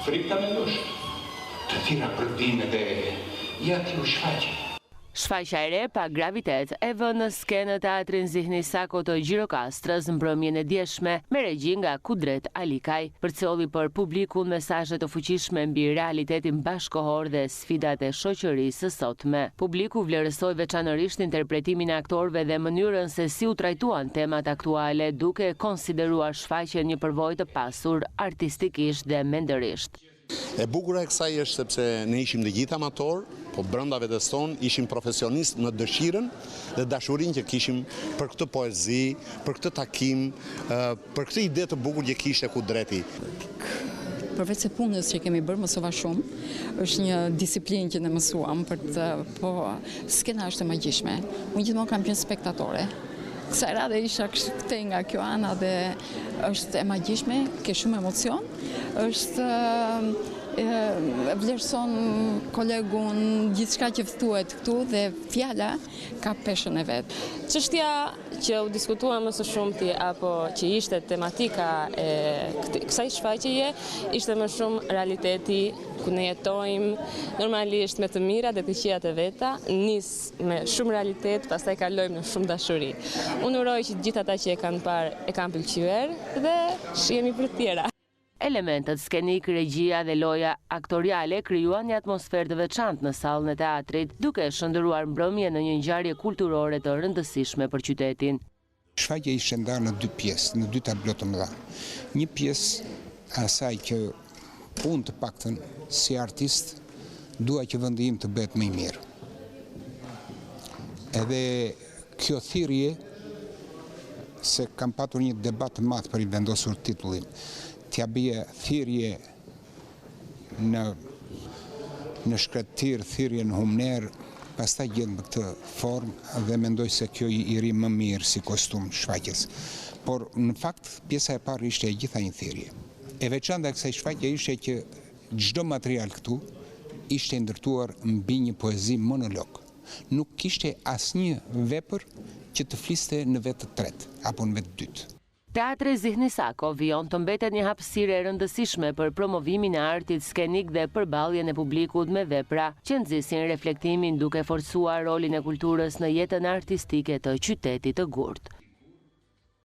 Frikë ta mendosh? Të thirra për të vijnë dhe ja ti u shfaqe. Shfaqja e re Pa gravitet e vënë në skenë në Teatrin Zihni Sako të Gjirokastrës mbrëmjen e djeshme, me regji nga Kudret Alikaj, përcolli për publikun mesazhe të fuqishme mbi realitetin bashkëkohor dhe sfidat e shoqërisë së sotme. Publiku vlerësoi veçanërisht interpretimin e aktorëve dhe mënyrën se si u trajtuan temat aktuale, duke e konsideruar shfaqjen një përvojë të pasur artistikisht dhe mendërisht. E bukura e kësaj është sepse ne ishim të gjithë amatorë, po brenda vetes tonë ishim profesionistë në dëshirën dhe dashurinë që kishim për këtë poezi, për këtë takim, për këtë ide të bukur që kishte Kudreti. Përveç se punës që kemi bërë, mësova shumë. Është një disiplinë që ne mësuam për të, po skena është e magjishme. Unë gjithmonë kam qenë spektatore. Kësaj radhe isha këtej nga kjo ana dhe është e magjishme, ke shumë emocion, është e vlerëson kolegun, gjithçka që thuhet këtu dhe fjala ka peshën e vet. Çështja që u diskutua më së shumti apo që ishte tematika e kësaj shfaqjeje ishte më shumë realiteti ku ne jetojmë normalisht me të mirat dhe të këqijat e veta, nis me shumë realitet, pastaj kalojmë në shumë dashuri. Unë uroj që të gjithë ata që e kanë parë e kanë pëlqyer dhe shihemi për të tjera. Elementët skenikë, regjia dhe loja aktoriale krijuan një atmosferë të veçantë në sallën e teatrit, duke e shndërruar mbrëmjen në një ngjarje kulturore të rëndësishme për qytetin. Shfaqja ishte ndarë në dy pjesë, në dy tablo të mëdha. Një pjesë e asaj që unë të paktën si artist dua që vendi im të bëhet më i mirë. Edhe Kjo thirrje, se kam patur një debat të madh për i vendosur titullin, t'ia bëje thirrje në në shkretëtirë, thirrje në humnerë, pastaj gjetëm këtë formë dhe mendoj se kjo i rri më mirë si kostum shfaqjes. Por në fakt pjesa e parë ishte e gjitha një thirrje. E veçanta e kësaj shfaqje ishte që çdo material këtu ishte i ndërtuar mbi një poezi monolog. Nuk kishte asnjë vepër që të fliste në vetë të tretë apo në vetë të dytë. Teatri Zihni Sako vijon të mbetet një hapësirë e rëndësishme për promovimin e artit skenik dhe përballjen e publikut me vepra që nxisin reflektimin duke forcuar rolin e kulturës në jetën artistike të qytetit të gurtë.